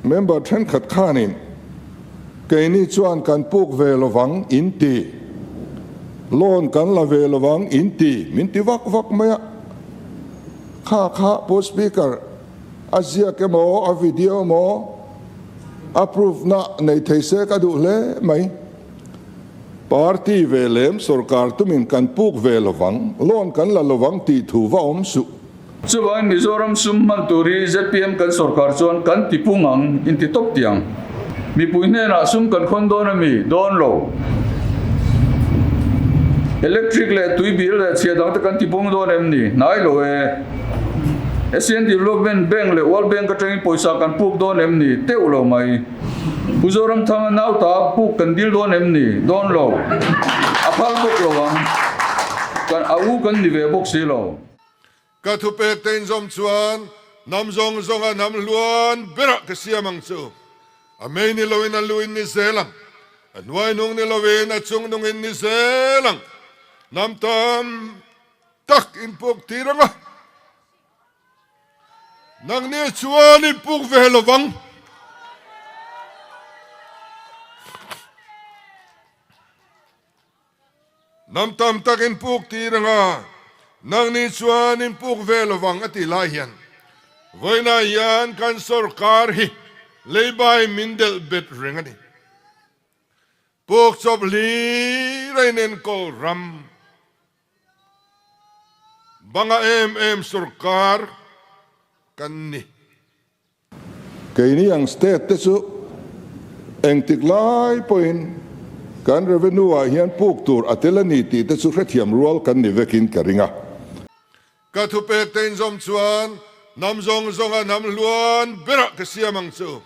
Member thenkhat khanin keini chuan kan puk ve lovang in ti, loan kan la ve lovang in ti, min ti vak vak mai a. Kha kha Pu Speaker, a ziak emaw, a video emaw, a proof na nei thei se ka duh hle mai. Party ve lem sorkar tumin kan puk ve lovang, loan kan la lovang tih thu va awm suh. Chuvangin Mizoram sum hman tur hi zpm kan sorkar chuan kan ti pung ang in ti tawp tiang. Mipui hnenah sum kan khawn dawn a mi? Dawn lo. Electric leh tui bil leh chhia dangte kan ti pung dawn em ni? Hnai lo e. Asian Development Bank leh World Bank atangin pawisa kan puk dawn em ni? Teuh lo mai. Pu Zoramthanga nauta puk kan dil dawn em ni? Dawn lo. A phal bawk lo ang. Kan a u kan ni ve bawk si lo. Ka thupek te inzawm chuan hnam zawng zawnga hnam hluan berah ka siam ang chu. A mei ni loin a lu in ni zel ang, a hnuai nung ni loin a chung nung in ni zel ang. Hnam tam tak in puk tir ang a, nangni chuan in puk ve lovang. Hnam tam tak in puk tir anga nangni chuan in puk ve lovang a tih lai hian vawiinah hian kan sorkar hi leibai min delh bet reng a ni. Puk chawp hlir a inenkawl ram banga em em sorkar kan ni. Keini ang state te chu engtik lai pawhin kan revenue ah hian puk tur a tel a ni tih te chu hrethiam rual kan ni vekin ka ring a. Ka thupek te inzawm chuan hnam zawng zawnga hnam hluan berah ka siam ang chu.